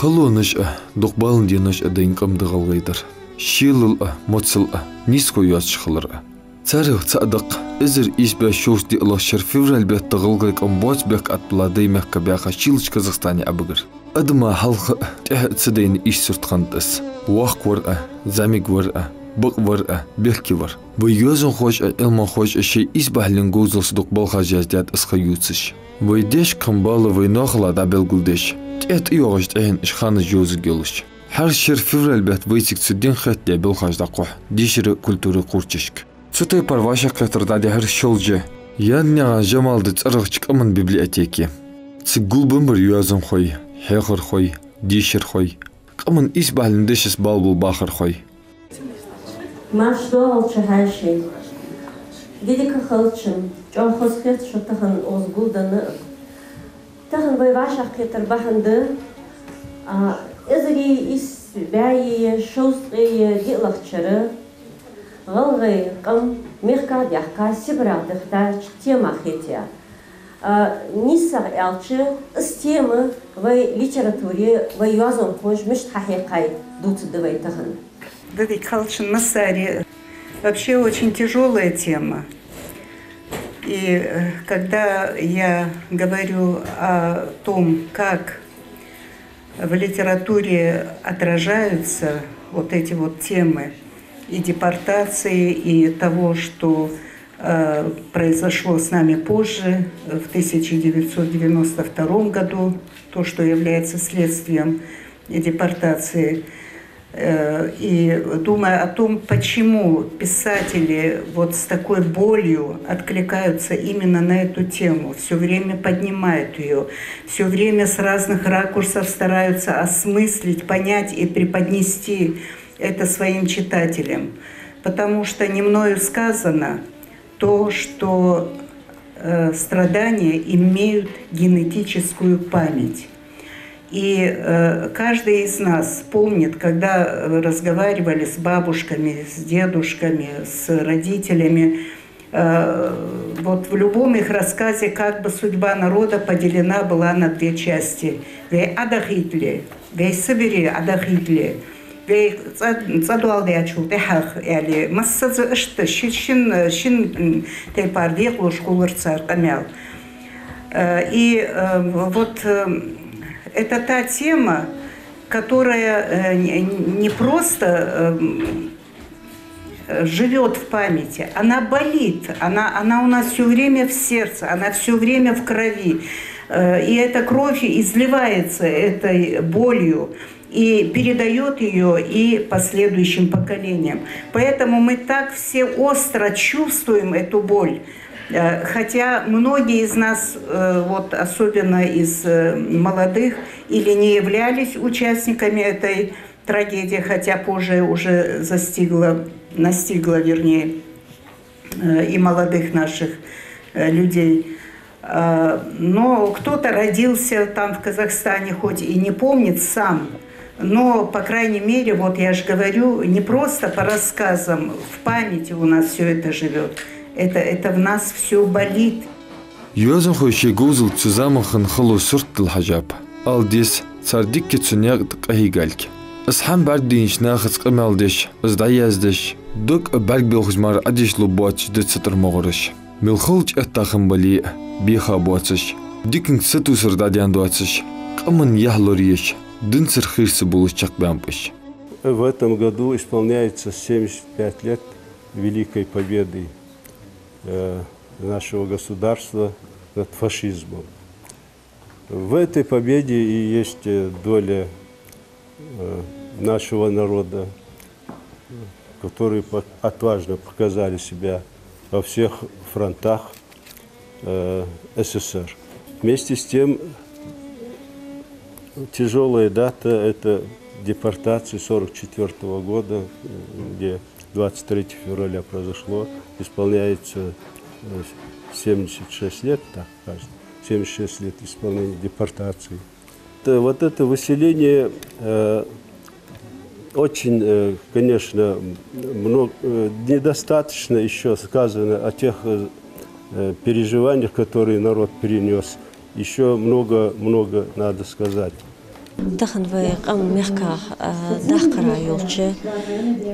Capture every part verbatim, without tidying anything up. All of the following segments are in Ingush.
Халонаш а, дукха бала денош а дайна къам да гӀалгӀай дар. Шелал а, моцал а, нийсхо йоацаш хилар а. Царех цаӀ да-кх эзар ийс бӀаь шовзткъа диълагӀча шера февраль бетта гӀалгӀай къам боаца бехк тӀабилла Даймехка баьха шийлача Казахстане Ӏобигар. Адама хьалха а, тӀехьа а ца дайна ийс сурт хиннад из. Воккха вар а, зӀамига вар а, бакъ вар а, бехке вар. Вай йоазонхоша а, Ӏилманхоша а шоай исбахьален говзалца дукха балхаш яздаьд из ха ювцаш. Вай даьшка хинна бала вай ноахала дӀабелгалдеш, тӀехьа тӀайоагӀаш тӀехьенна уж ханаш йовзаргйолаш. ХӀара шера февраль бетта вайцига цу ден хетадаь белхаш дӀакхухь дешара, культурай кхуврчашка. Цу тайпара вӀашагӀкхетар дӀадихьар Шолжа, Яннаькъан Жамалда цӀерагӀча къаман библиотеке. Цига гулбеннабар йоазонхой, хьехархой, дешархой, къаман исбахьален дешаца бала бола бахархой. Марша доагӀалда шо, хьаьший! Ди дика хилда шун, чӀоагӀа хоза хет шо тахан укхаза гулденна а. Тахан вай вӀашагӀкхетар бахьан да, а, эзар ийс бӀаь шовзткъеи диълагӀча шера гӀалгӀай къам мехках даьхка, Сибарах дихийтача темах хетаяь. А, нийсагӀа аьлча, из тема вай литературе, вай йоазонхоша мишта хьахьекхай дувцаргда вай тахан. Ди дика хилда шун массане. Вообще очень тяжёлая тема. И, э, когда я говорю о том, как в литературе отражаются вот эти вот темы и депортации, и того, что, э, произошло с нами позже, в тысяча девятьсот девяносто втором году, то, что является следствием депортации. Э, и думая о том, почему писатели вот с такой болью откликаются именно на эту тему, всё время поднимают её, всё время с разных ракурсов стараются осмыслить, понять и преподнести это своим читателям. Потому что не мною сказано то, что, э, страдания имеют генетическую память. И, э, каждый из нас помнит, когда, э, разговаривали с бабушками, с дедушками, с родителями, э, вот в любом их рассказе как бы судьба народа поделена была на две части. Вай Ӏодахийта ле, вай Сибаре Ӏодахийта ле, вай цӀа-, цӀадоаладаьчул тӀехьагӀа, аьле, массаза иштта ши-, шин, шин, м, тайпара декъалуш хулар цар къамаьл. Э, и, э, вот, э, это та тема, которая, э, не, не просто, э, м, э, живёт в памяти, она болит, она, она у нас всё время в сердце, она всё время в крови. Э, и эта кровь изливается этой болью и передаёт её и последующим поколениям. Поэтому мы так все остро чувствуем эту боль. Э, хотя многие из нас, э, вот особенно из, э, молодых, или не являлись участниками этой трагедии, хотя позже уже застигла, настигла, вернее, э, и молодых наших, э, людей. А, но кто-то родился там, в Казахстане, хоть и не помнит сам, но, по крайней мере, вот я ж говорю, не просто по рассказам, в памяти у нас всё это живёт. Это, это в нас всё болит. Йоазонхой шоай говзалца цу заманхин хало сурт дилла хьежаб. Ала деза, цар дикка цу наькъа тӀа къахьийгалга. Из хӀама бӀаргадайнача нахаца къамаьл деш, из дӀаяздеш, дог а бӀаргабелхаш мара Ӏодешалургбоацаш да цу тӀара могӀараш. Мел хала чӀоагӀа хинна бале а, беха боацаш, диканга сатувсар дӀадаьнна доацаш, къаман яхь лораеш, динцара хийра ца бовлаш чакхбаьннаб уж. В этом году исполняется семьдесят пять лет Великой Победы, э, нашего государства над фашизмом. В этой победе и есть, э, доля, э, нашего народа, которые по-, отважно показали себя во всех фронтах, э, С С С Р. Вместе с тем, тяжёлая дата — это депортация сорок четвёртого года, э, где двадцать третьего февраля произошло, исполняется, э, семьдесят шесть лет, так, кажется, семьдесят шесть лет исполнения депортации. Э, вот это выселение, э, очень, э, конечно, мно-, э, недостаточно ещё сказано о тех, э, э, переживаниях, которые народ перенёс. Ещё много, много надо сказать. Тахан вай къам мехках, а, даккхара йолча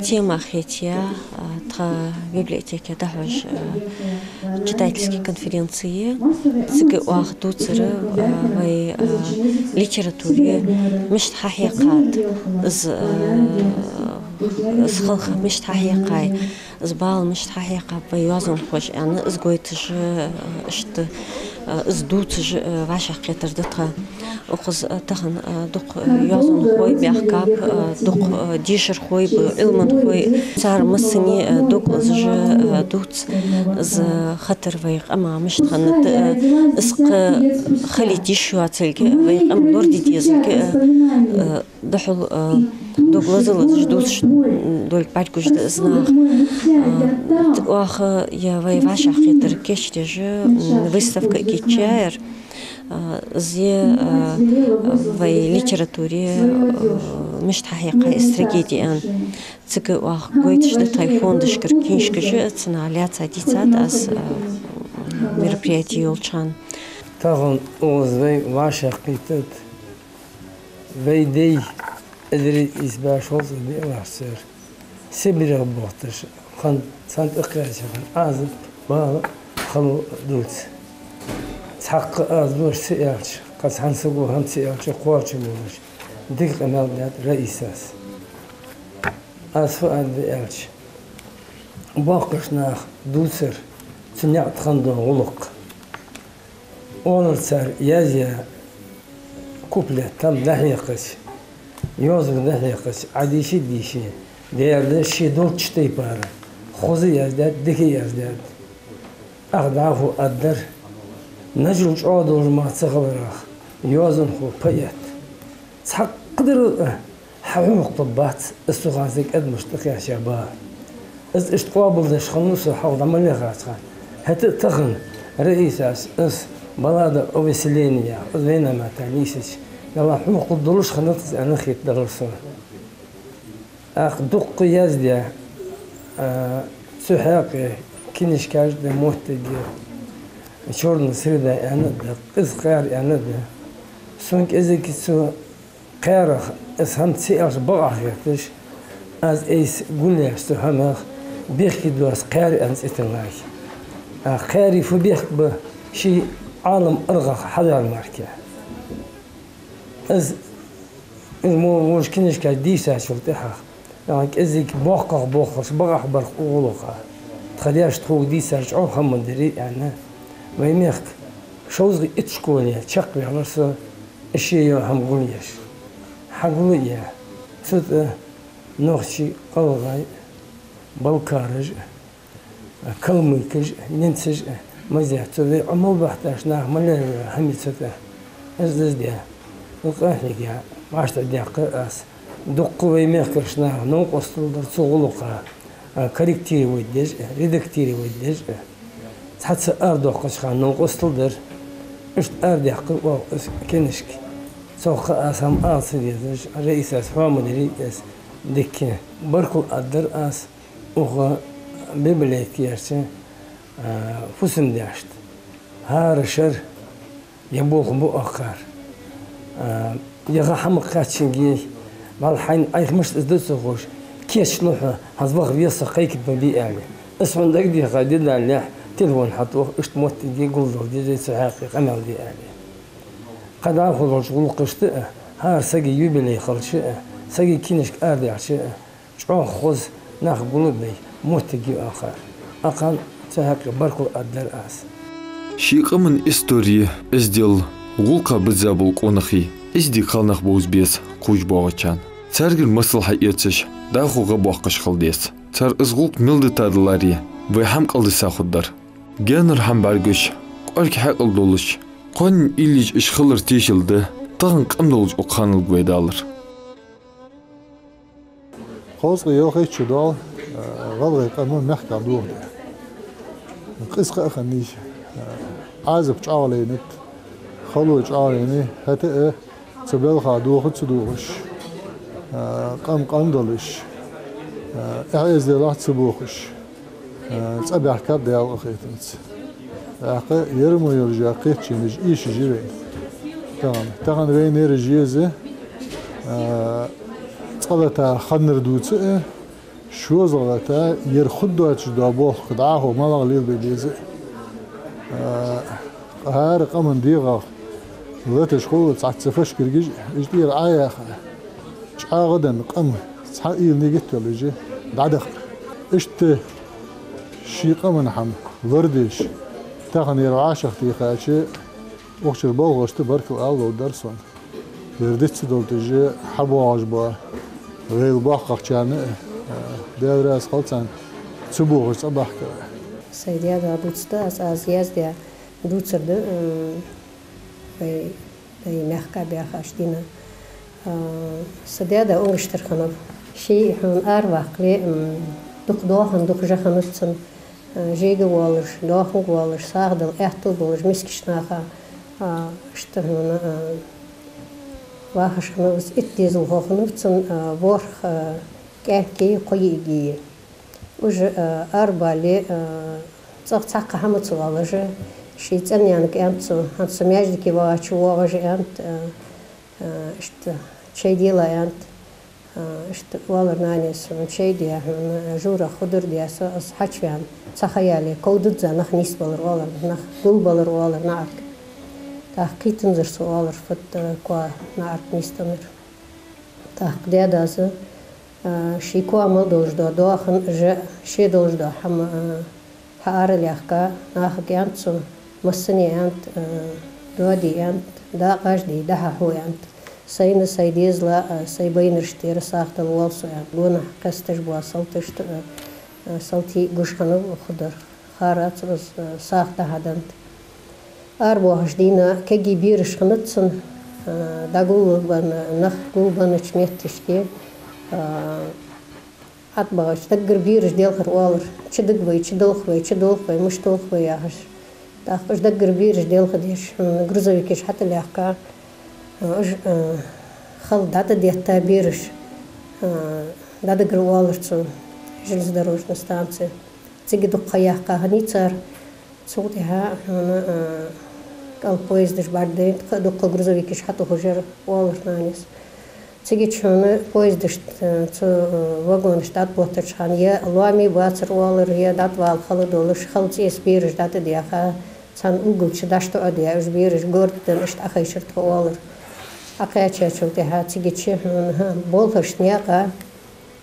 тема хетаяь, а, тха библиотеке дӀахьош, а, читательски конференци. Цига оаха дувцар, а, вай, а, литературе мишта хьахьекхад, из, а, из халхар мишта хьахьекхай, из бала мишта хьахьекхаб вай йоазонхоша аьнна, из гойташ, а, иштта, а, из дувцаш, а, вӀашагӀкхетар да тха. Укхаза, а, тахан, а, дукха, а, йоазонхой баьхкаб, а, дукха, а, дешархой ба, Ӏилманхой. Цар массане, а, дог лазаш, а, дувц из хатар вай къаман мишта хиннад, а, из кхы хила йиш йоацилга, вай къам лораде дезилга, а, а, духьал, а, дог лаза-лазаш дувцаш долга бӀаргагуш да из наха. А, оаха е вай вӀашагӀкхетар кийчдеш, м, выставка кийчъяьяр. А, из, а, вай литературе, а, мишта хьахьекхай из трагеди аьнна. Цига оаха гойташ да тхай фондашкара книжкаш, цунах лаьца дийцад аз, а, мероприяти йолча хана. Тахан укхаза вай вӀашагӀкхийттад вай даьй, эзар ийс бӀаь шовзткъа диълагӀча шера Сибрех бохийташ хинна, царна тӀакхаьчача хана Ӏазап, бала, хало дувц. Цхьаккха аз дош ца аьлча, кхы цхьан саго хӀама ца аьлча, кхоачам болаш, дика къамаьл даьд Раисас. Аз фу аргда аьлча, боккхийча наха дувцар цу наькъа тӀа хинна дола гӀулакх. Оалар цар, язъяь куплет там дӀахьекхача, йоазув дӀахьекхача, Ӏадийша-дийша, дера да ше долча тайпара, хоза яздаьд, дика яздаьд. Ах дӀахо аргдар, Нажул чӀоагӀа долаш мара ца хиларах, йоазонхо, поэт. Цхьаккха дар а хьа хьокхалургбац, из цу хана сай кӀадмаш тӀакхаьча бала. Из иштта къоабалдеш хиннав со, хьалха дӀа ма лехача хана. ХӀаьта а тахан Раисас из баллада о выселении, из вайна мара нийсача, Далла хьокхалургдолаш хиннад из аьнна хетаделар сона. ТӀаккха дукха яздаь, а, цу хьакъехьа книжкаш да моттиге, «Чёрная среда» аьнна да, «Къиза кхаьра» аьнна да. Сона кӀезига цу кхаьрах, из хӀама ца аьлча бакъахьа хеташ, аз айса гулъеш цу хӀамах, бехке доаца кхаьра аьнна цӀи тиллай. А кхаьра фу бехк ба, ший Ӏалам аргӀах хьадаьр мара. Из, из мо вож книжкаш дийшачул тӀехьагӀа, а, кӀезига боккхагӀа бохкаш, бакъахьа бар укх гӀулакха. Тха даьша тхога дийцар чӀоагӀа хӀама дир аьнна, вай мехка шовзткъеи итт школе чакхваьлар со, ше йола хӀама гулъеш. Хьагулъяь, цу тӀа нохчий, гӀалгӀай, балкараш, калмыкаш, немцаш, мазех цу вай Ӏамал бахьташ нах ма лерра хӀама цу тӀа. Из, из даь, укх къахьега, маштар деккхар аз. Дукха вай мехкарча наха новкъостал дар цу гӀулакха, а, корректировать деш, редактировать деш. Цхьацца арадоаккхача хана новкъостал дар. Иштта арадаьккхар оаха из книжка. Цох аз хӀама ала ца дезаш, Раисас хӀама дир из дика. Баркал аргдар аз укх библиотекерча, а, фусам-даьшта. ХӀара шера е болх бу оаха кхар. А, е хӀама кхаьччинге, валлахӀи, хьайна Ӏайха мишта из да ца ховш, кийчлу хьо, хӀанз ваха веза со, кхайкабе аьнна. Из хьона дагадеха ди даллалехь, телефон хьатох, иштта моттиге гулдалде, цу хьакъехьа къамаьл де аьнна. Кхы дӀахо долча гӀулакхашта а, хӀара сага юбилей хилча а, сага книжка арадаьлча а, чӀоагӀа хоза, нах гулбе моттиг я оаха кхар. Акхарна цу хьакъехьа баркал аргдар аз. Ший къаман истори, эздел, гӀулакха бизза бола къонахий, из дика хала нах бовза беза кхувш боагӀачарна. Царгара масал хьаэцаш, дӀахо гӀа боаккхаш хила деза. Цар из гӀулакх мел дита даларе, вай хӀама кӀалдиса хургдар. Гаьнара хӀама бӀаргагуш, кӀоарга хьаькъал долаш, кхоанен уйла еш хилар тешал да тахан къам долча укх ханал вай далар. Кховзткъеи ялхайтта шу доал, а, гӀалгӀай къам мехках дохадаь. Къиза ха а хиннай, а, Ӏазап чӀоагӀа лайнад, хало чӀоагӀа лайнай, хӀаьта а цу балха доха ца дохаш, а, къам къам долаш, а, эхь-эзделах ца бохаш, а, цӀабаьхкаб Даьла къахетамца. ТӀаккха ер мо йолаш йола кхетаченаш эшаш я вайна. Тахан, тахан вайна ераш еза, А, цкъа лата ханнар дувца а, шозлагӀа лата ер хургдоацаш дола болх дӀахо малагӀа лелабе деза а. А, хӀара къаман дегӀах латаш хул цхьацца фашкаргаш, уж тӀера Ӏаяха, чӀоагӀа денна къам цхьа уйла, нигат йолаш дӀадаха. Иштта ший къаман хӀама лорадеш, тахан ер вӀашагӀтехача, укх чура болхлошта баркал ала ловргдар сона. Ер диц ца долийташ хьабоагӀаш бола вай боккхагӀчарна а, Даьла раьза хилва царна, ца бохаш цӀабахкар. Сай даь-да дувцаш да, аз, аз яздаь дувцар да, м, вай, вай мехка баьхача дийнахьа. А, са даь-да унгаш тара хиннав. Ше хьона араваккхале, м, дукха доахан, дукха жа хиннад цун, а, жега волаш, доаханга волаш, сагӀа дала аьттув болаш, мискача наха, а, иштта хьона, а, вахаш хиннав из. Итт дезалхо хиннав цун, а, ворхӀ, а, кӀаьнки, кхо йиӀиги. Уж, а, арабале, а, цӀагӀа цхьаккха хӀама ца оалаш, ший цӀен-наьнага аьннад цо: «ХӀанз со маьждиге вагӀача воагӀаш», — аьннад, а, а, иштта чай делахь, аьннад. А, иштта оалар нанас: «Хьона чай де, хьона жура худур де, со, аз хьачувена цхьа ха яле, ков дизза нах нийсбалар», — оалар, нах гулбалар, оалар, наӀарга. ТӀаккха кхийтанзар цо, оалар, фатта коа наӀарга нийсденнар. ТӀаккха даь-дас, а, ший коа мел долаш дола доахан, жа, ше долаш дола хӀама, а, хьааралаьхка, нахага аьннад цо: «Массане, — аьннад, — а, доаде, — аьннад, — дакъа дий, дӀахьо хьо», — аьннад. «Сайна, сай дезала, а, сай байнарашта тӀера сагӀа дала воал со», — аьннад. Гонахьа кхесташ бола салташта, а, а, салтий гуш хиннав худара. Хара цо из, а, сагӀа дӀахьаденнад. Арабоахача дийнахьа кегий бераш хиннад цун, а, дӀагулбенна, нах гулбеннача метташка, а, ӀотӀабахача, даггара бераш делхар, оалар: «Чу дага вай, чу долх вай, чу долх вай, мишта долх вай?» — яхаш. ТӀаккха уж даггара бераш делхадеш, м, грузовикаш хьатӀалаьхка, а, уж, а, хала дӀатӀадетта бераш, а, дӀадигар, оалар цо, железнодорожный станце. Цига дукха ха яьккха хиннай цар. Цул тӀехьагӀа хьона, а, кӀал поездаш бӀаргадайнад, кхы а дукха грузовикаш хьатӀахьожар, оалар нанас. Цигача хьона поездашта, а, цу, а, вагонашта дӀатӀаботтача хана е лоаме бацар, оалар, е дӀатӀавала хала долаш, хала цӀеса бераш дӀатӀадаьха, цхьан угол чу дӀатӀатоӀадаь, уж бераш горга денна, иштта Ӏохайшар тхо, оалар. Ӏокхаьчачул тӀехьагӀа цигача хьона, хӀа, болхлошта наькъа,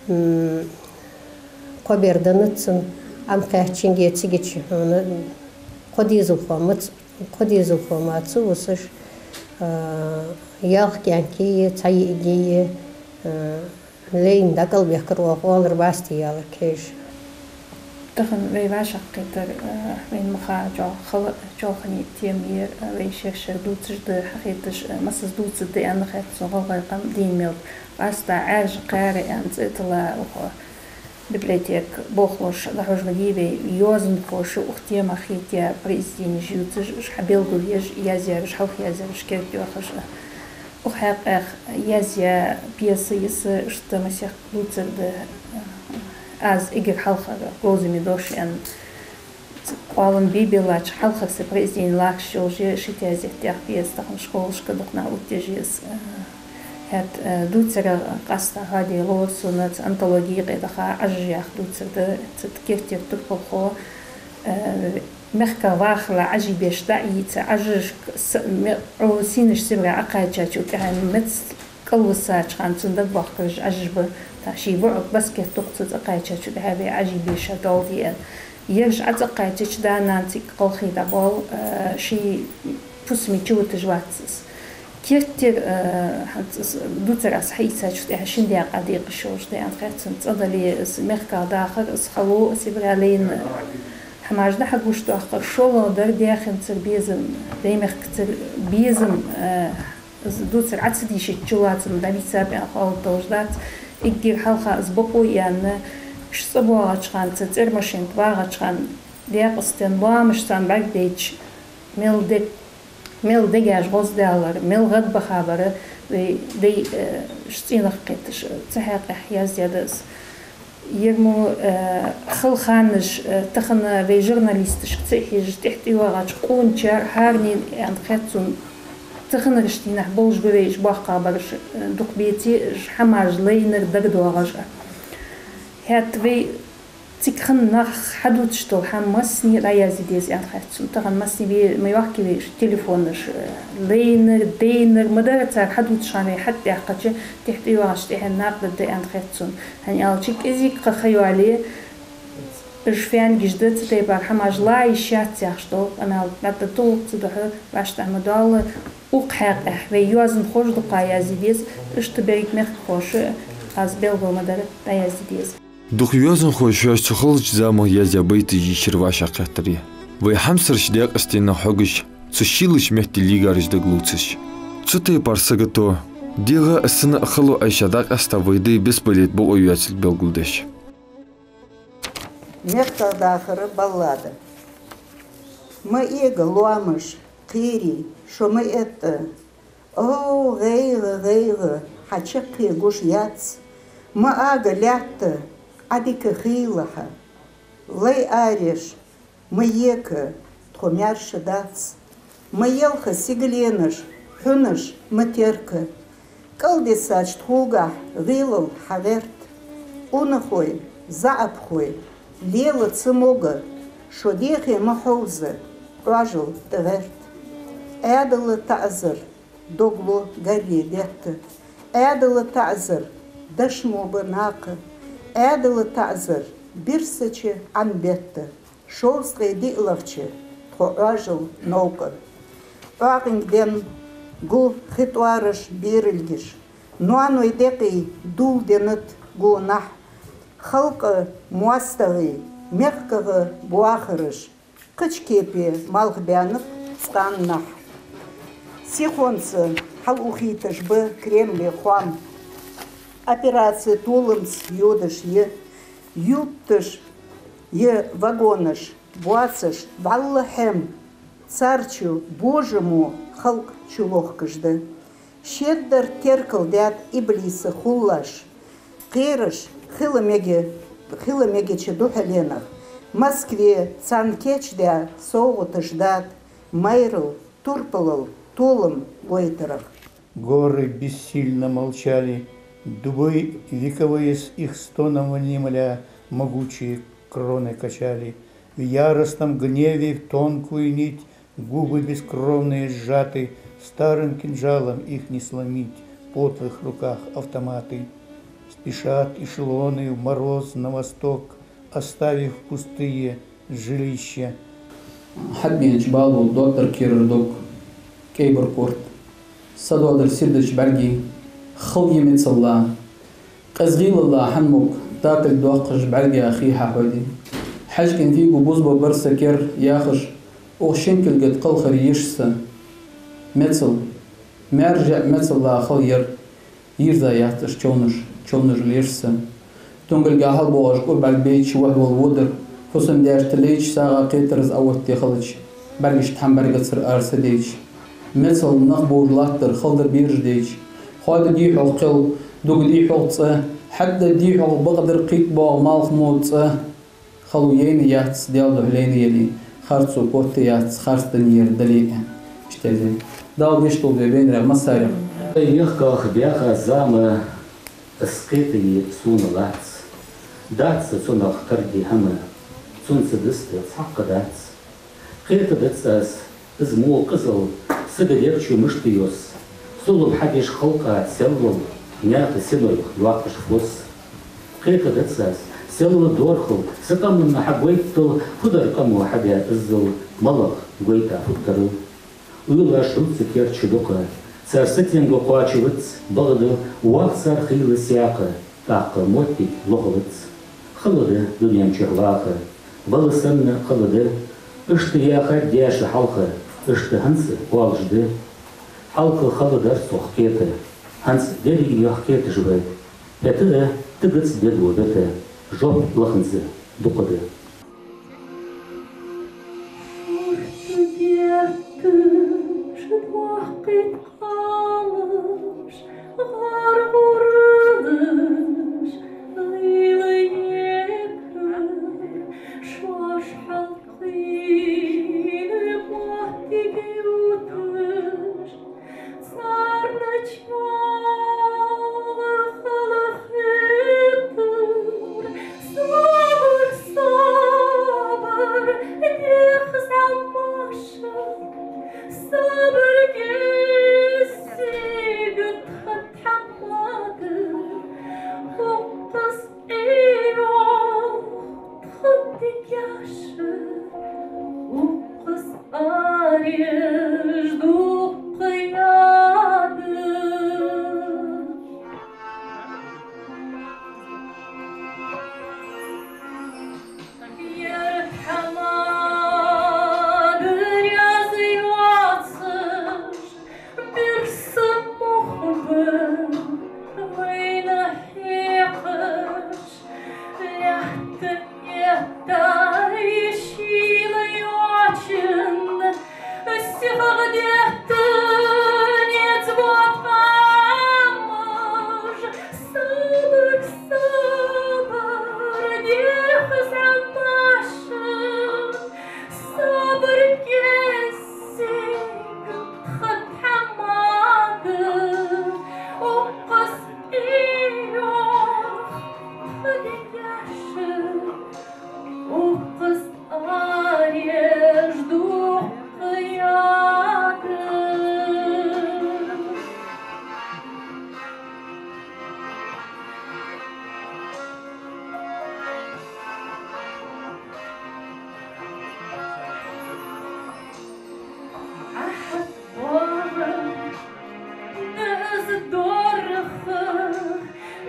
м, кхо бер деннад цунна, Ӏомакхаьчача цигача хьона кхо дезалхо мац-, кхо дезалхо мара ца вусаш, а, ялх кӀаьнки, цхьа йиӀиги, а, лайна дӀакӀалбехкар оаха, оалар, бӀаьсти ялар кхеш. Тахан вай вӀашагӀкхетар, а, вайна ма харра, чӀоагӀа хала, чӀоагӀа хинна тема я ер, а, вай шер-шера дувцаш да, хьахеташ, а, массаза дувцаргда аьнна хет сона гӀалгӀай къам дийна мел. Къаьстта «Ӏаьржа кхаьра» аьнна цӀи тилла укх библиотека болхлоша дӀахьожаргдий вай, йоазонхоша укх темах хетаяь произведенеш ювцаш, уж хьабелгалъеш, язъяьраш, хьалхаязъяьраш керте йоахаш. Укх хьакъехьа язъяь пьеса я са, иштта масех дувцаргда, а, «Аз эггара хьалхара говзаме дош» аьнна. Ц-, къоалам бе-беллача хьалхара са произведени латташ йолаш я ши тезет тӀа пьеса, тахан школашка дукха наха оттаеш я из. ХӀаьта, э, дувцарах къаьстта хьаде ловр сона, цу антологе юкъе даха «Ӏажаш» яха дувцар да, цу тӀа керттера турпалхо, э, мехка вахале Ӏажий беш дӀа а ийца, Ӏажашка с-, ме-, Ӏо сийна Сибре Ӏокхаьчачул тӀехьагӀа меца кӀалвисача хана цунна дагабоахкараш Ӏажаш ба, тӀаккха ший воӀага баскет дукха цу цӀакхаьчачул тӀехьагӀа вай Ӏажий беша долда аьнна. Ераш Ӏо цӀакхаьчача да-нана цига кӀалхий дӀабоал, э, ший пусаме чувуташ вац из. Керттера, э, хӀанз из дувцар аз хьаийцачул тӀехьагӀа шин даькъа декъаш йолаш да аьнна хет сона. ЦӀа дале из мехка дахар, из хало, Сибре лайна хӀамаш дӀахьагуш доахкар, шоллагӀа дар даьхенцара безам, даьй мехкацара безам, э, из дувцар Ӏо ца дийшача чулоацам дӀабийцаб аьнна ховргдолаш дац. Эггара хьалха из бокъо а яьнна, уж цӀабоагӀача хана, цу цӀермашен тӀа багӀача хана, декъаста лоамаш царна бӀаргадайча, мел дег-, мел дегаш гӀоздаьлар, мел гӀадбаха бар, вай дай, э, уж цӀенах кхеташ, цу хьакъехьа яздаь да из. Ер мо, э, хала ханаш, э, тахан вай журналисташка ца хьежаш, тӀехьа тӀайоагӀача къоначар хӀаране аьнна хет сона, Цу хиннараш дийнахьа болаш ба вай уж боккхагӀбараш, э, дукха беце, уж хӀамаш лайнар дагадоагӀаш а. ХӀаьта вай цига хинна нах хьадувцаш дола хӀама массане дӀаязде деза аьнна хет сона. Тахан массане ве-, ма йоахкий вай уж телефонаш, э, лайнар, дайнар, ма дарра цар хьадувцаш хӀама вай хьатӀадаьккхача, тӀехьа тӀайоагӀача тӀехьенна накъадаргда аьнна хет сона. ХӀана аьлча кӀезига-кха ха йоалае, уж фаьлгаш да, цу тайпара хӀамаш ла йиш яц яхаш дола къамаьл дӀатӀатуллалца духьа вӀаштӀехьа ма доалла, укх хьакъехьа вай йоазонхоша дукха язде деза, иштта берригаш мехкахоша, аз белгал ма дарра, дӀаязде деза. Дукха йоазонхой шоаш цу халача замах яздаь байташ йийшар вӀашагӀкхетаре. Вай хьамсараш Даькъастенах хьогаш, цу шийлача метте лийгараш дагалувцаш. Цу тайпара сагото, дегӀа а, сина а хало Ӏайша дӀакъаьста вай дай бесболит бокъо йоацилга белгалдеш. Мехках дахара баллада. Ма эга лоамаш, кхерий, шо ма этта. О, гӀайгӀа, гӀайгӀа, хьа чаккхе гуш яц. Ма ага лаьтта, Ӏа дика хийла хьа. Лай ареш, ма ека, тхо маьрша дац. Ма елха сигаленаш, хьунаш ма терка. КӀалдисача тхогахьа гӀелал хьа гӀерт. Къонахой, заӀапхой, лела ца мога, шо дехе ма хьовза, Ӏоажал тӀагӀерт. Ӏаьдала таӀазар, дог лу гарре детта. Ӏаьдала таӀазар, дошмо ба накха. Ӏаьдала таӀазар, бирсача Ӏан бетта. Шовзткъе диълагӀча тхо Ӏоажал новкъа. ӀоагӀонга денна гу хи тӀоараш, берилгаш. Ноаной декъий дулденнад гонахьа. Халкъа моастагӀий, мехкагӀа боахараш, кхыча кепе малхбаьннаб цкъа нах. Сихонца хьалухийташ ба Кремле хоам. Операци толамца йодаш я, ютташ я вагонаш, боацаш вӀалла хьем. Цар чу божамо халкъ чулохкаш да. Шедар теркалдаьд иблиса хулаш. Кхераш хила мега, хила мегача духьаленах Москве царна кийчдаь совгӀаташ дад майрал, турпалал, толам гойтарах. Горы бессильно молчали, дубы вековые с их стоном внемля могучие кроны качали. В яростном гневе в тонкую нить губы бескровные сжаты, старым кинжалом их не сломить, в подлых руках автоматы. Спешат эшелоны в мороз на восток, оставив пустые жилища. Хьабенача бало доттар керара дог, кӀайбар корта. Са доадар сийрдача бӀаргий, хала я мецалла. Къаьстта гӀийлалла хьан мог, такал доаккхаш бӀаргех хий хьахьоди. ХьажкӀен фийго бузба бар са кер, яхаш, укх шин кулга тӀа кхалхар еш са. Мецал, маьржа мецалла хала яр, йийрза яц уж човнаш, човнаш леш са. Тунгалга хьалбоагӀаш кӀур бӀарг бейча, вахь вола водар, фусам даьшта лейча, сагӀа кхетар из Ӏооттаде хилча, бӀаргашта хьан бӀаргацара ара ца дейча. Мецал нах бовш латтар, хала дар бераш дейча. Хоададе хьох кхел, дугаде хьох цӀа, хьададе хьох бакъдар, кхийтта боагӀа малхбола цӀа. Хало яйна яц, Даьла духьа лайна яле, харцо котта яц, харц данера дале а. Иштта из. Дала гешт долда вай байнарех массарех. Мехках баьха зама, из кхетае сона лац. Дац цунах караде хӀама, цунца диста цхьаккха дац. Кхетадац аз, из мо къизал сага дегӀ чу мишта йосс. Зулам хьадеш халкъа селлал, наьха синойх йоаккхаш фос. Кхетадац аз, селла дорхал са къаманна хьагойтал, фу дар къамо хьабаь иззал, малагӀа гойта фуд тарал. Уйла шуца керда чу дукха, цар сатенга кхоачавац, бакъда вах цар хийла саькха, тӀаккха моттиг лохалац. Хала да дунен чу ваха, вала санна хала да. Иштта яхар даьша хьалха, иштта хӀанз оалаш да. Хьалха хала дар цох кхета, хӀанз деррига юхь кхеташ вай. ХӀаьта а тигац дедо бета, жоп лаханза дукха да. Укхаза ареш дукха яда. Ер хӀама деррига йоацаш, бирса мух ба вайна хьекхаш, лаьтта этта шийла йоачан, сихагӀа детта низ боаккхаш, сабар, сабар, дехаза маша, сабар кӀезига тха тхьамада, укхаза ийрох тха дегаш, укхаза ареш дукха яда. Ахьа вала деза дорха,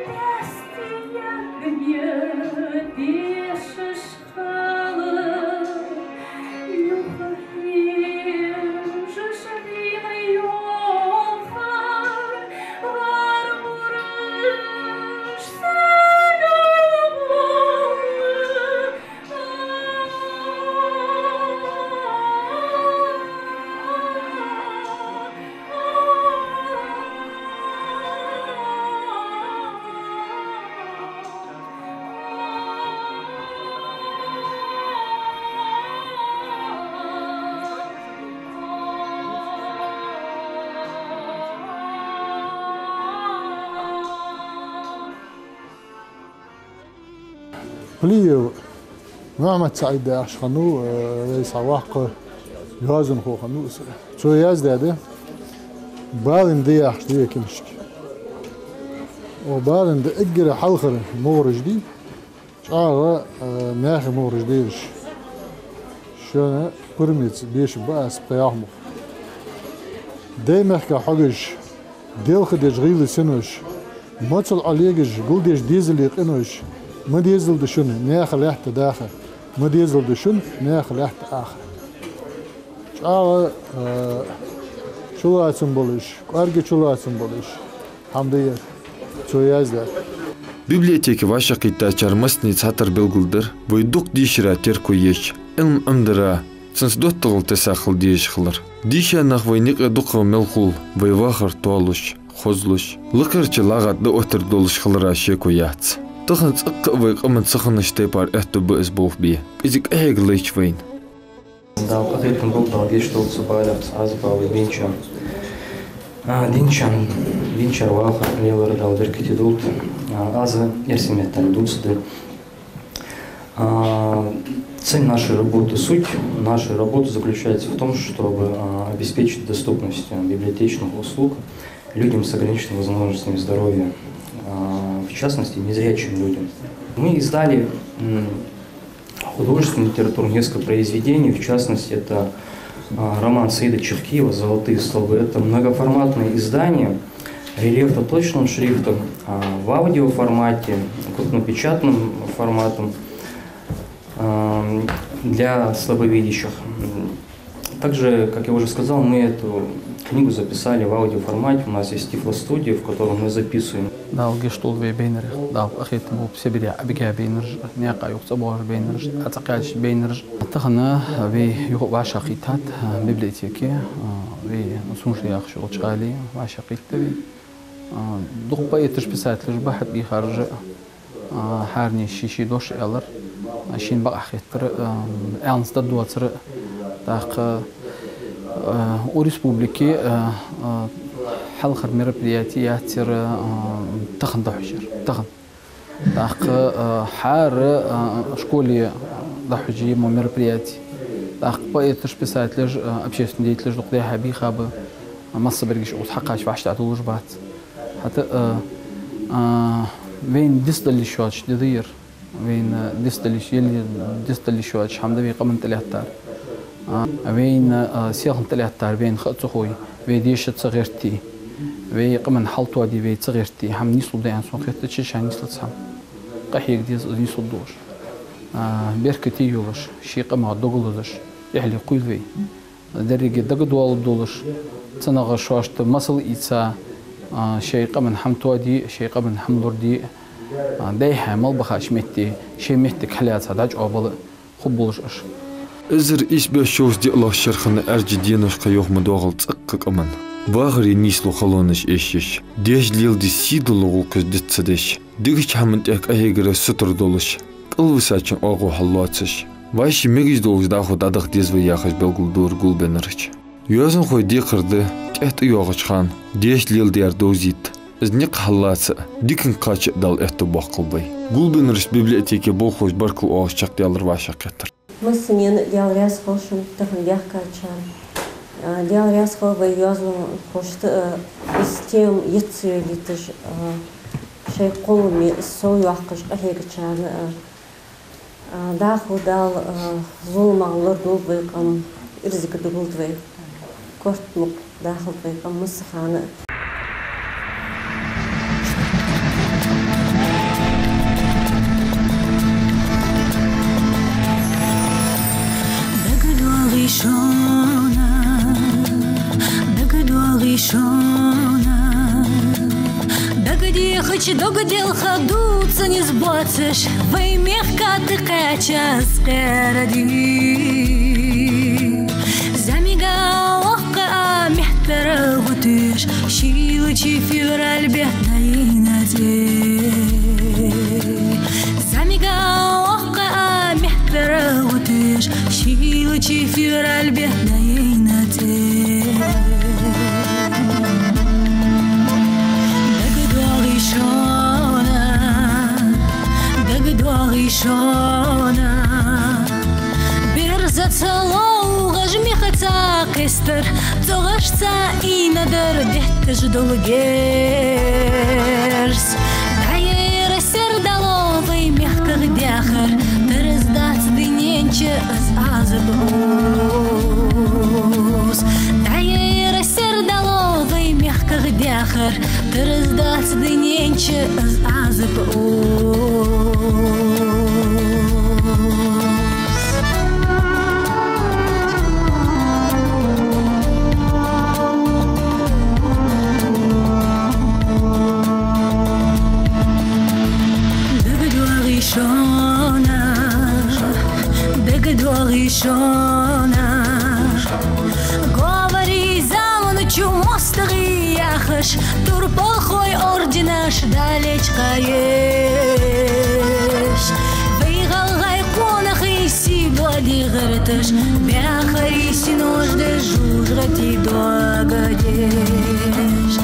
баьстий ягӀа дешаш хала, юха хьежаш дийна йолха, гӀаргӀураш сагӀа вола. Плиев Мухьаммад-СаӀид яхаш хиннав, э, вай цхьа воккха йоазонхо хиннав из. Цо яздаьд «Балин ди» яхаш ди я книжка. О, «Балин ди» эггара хьалхара мугӀараш дий, чӀоагӀа, э, маьхий мугӀараш дий уж. Шоана пурмица беша ба аз пхи-ялх мух. Даьймехка хьогаш, делха деш гӀийла синош, моцал Ӏолегаш, гулдеш дезалий къинош, ма дезал да шун наьха лаьтта даха, ма дезал да шун наьха лаьтта аха. ЧӀоагӀа, э, чулоацам болаш, кӀоарга чулоацам болаш хӀама да ер, цо яздаьр. Библиотеке вӀашагӀкхийттачар массане цхьатарра белгалдир вай дукха дийшара терко еш, Ӏилма Ӏомадара, цунца доттагӀал тесса хила дезаш хилар. Дийша нах вайна юкъе дукхагӀа мел хул, вай вахар тоалуш, хозлуш, лакхарча лагӀа тӀа оттар долаш хилара шеко яц. Тахан цӀаккха а вай къаман ца хиннача тайпара аьттув ба из болх бе. Кхы а къахьега лайча вайна. Дала къахетам болба, Дала гешт долда цу балех, аз бала динча. А, динча, динча вахар, лелар Дала беркате долда. А, аз эрсий меттала дувцаргда. А, цель нашей работы, суть нашей работы заключается в том, чтобы, а, обеспечить доступность, а, библиотечных услуг людям с ограниченными возможностями здоровья, а, в частности, незрячим людям. Мы издали, м, художественную литературу, несколько произведений, в частности, это, а, роман Саида Чехкиева «Золотые столбы». Это многоформатное издание, рельефно-точечным шрифтом, а, в аудиоформате, крупнопечатным форматом, ам, для слабовидящих. Также, как я уже сказал, мы эту книгу записали в аудиоформате. У нас есть тифлостудия, в которой мы записываем. Дала гешт долда вай байнарех, Дала къахетам болба Сибре Ӏобига байнараш, наькъа юха цӀабоагӀаш байнараш, цӀакхаьчача байнараш. Тахан вай юха вӀашагӀкхийттад библиотеке, вай Сунжа яхаш йолча гӀалий вӀашагӀкхийтта вай. Дукха поэташ, писателаш ба хьабийхараш. А, хӀаране ший-ший дош аьлар, а, шийна бакъахьа хетар, а, аьнна ца доацар. ТӀаккха, а, у республике, а, а, хьалхара мероприяти яцар, а, тахан дӀахьожар. Тахан. ТӀаккха, а, хӀара, а, школе дӀахьожий мо мероприяти. ТӀаккха поэташ, писателаш, а, общественный деятелаш дукха дехьа бийхаб, а, массабараш укхаза хьакхача вӀаштӀехьадувлаш бац. ХӀаьта, а, а, вайна дицдала йиш йоацаш ди да ер. Вайна дицдала йиш, елла дицдала йиш йоацаш хӀама да вай къаман тӀалаттар. А, вайна, а, селхан тӀалаттар вайна ха ца хой, вай деша ца гӀерте, вай къаман хьал тоаде вай ца гӀерте, хӀама нийслургда аьнна сона хетац, ше ше нийслац хӀама. Къахьега деза из нийслургдолаш. А, беркате йолаш, ший къамах дог лазаш, эхьале кхуйла вай. Деррига дагадоалаш долаш, цунах шоашта масал ийца, а, шоай къаман хӀама тоаде, шоай къаман хӀама лораде, а, дайхьа мел бахача метте, шоай моттиг хьалаьца дӀачӀоагӀбала хургболаш уж. Эзар ийс бӀаь шовзткъа диълагӀча шера хинна Ӏаьржа деношка йоах ма доагӀалда цӀаккха къаман. Вахаре нийслу халонаш эшаш, деш леладе сий дола гӀулакхаш диц ца деш, дикача хӀаман тӀа къахьегара сутара долаш, кӀалвисачун оагӀув хьаллоацаш, вӀаший мегаш долаш дӀахо дӀадаха деза вай яхаш белгалдора Гулбеннарча. Йоазонхой декхар да, тӀехьа тӀайоагӀача хана деш леладер довзийта, из никъ хьаллаца а, диканга кхача а Дала аьттув боаккхалба вай. Гулбеннарча библиотеке болхлоша баркал оалаш чакхдаьлар вӀашагӀкхетар. Массанена а Даьла раьза хилва шун тахан даьхкачарна. А, Даьла раьза хилва вай йоазонхошта а, из тема йиц ца йолийташ, а, шоай кхолламе из совйоаккхаш къахьегачарна а. А, дӀахо Дала, а, зуламах лорадолда вай къам, ирзиг дугалда вай. Корта мукъа дахалда вай къам массахана а. ДагадоагӀий шоана, дагадоагӀий шоана, дагадехача дог делха дувца низ боацаш, вай мехка тӀакхаьча аз къера ди. ЗӀамига воккха а мехтара гӀутеш, шийлача февраль бетта дайна де. ЗӀамига воккха а мехтара гӀутеш, шийлача февраль бетта дайна де. ДагадоагӀий шоана, дагадоагӀий шоана, берзаца ловгӀаш мехаца кхестар, цӀогӀашца ийнадар детташ дола герз. ДӀаяйра сердало вай мехках даьхар, тараздац дунен чу из Ӏазап, укхаз. ДӀаяйра сердало вай мехках даьхар, тараздац дунен чу из Ӏазап, укхаз. ДагадоагӀий шоана, дагадоагӀий шоана, говрий заман чу моастагӀий яхаш, турпалхой орденаш далечкъа еш. Вай гӀалгӀай къонахий сий доаде гӀерташ, баьхарий синош да жожагӀате дог деш.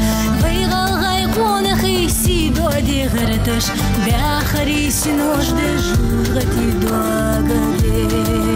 Вай гӀалгӀай къонахий сий доаде гӀерташ, баьхарий синош да жожагӀате дог деш.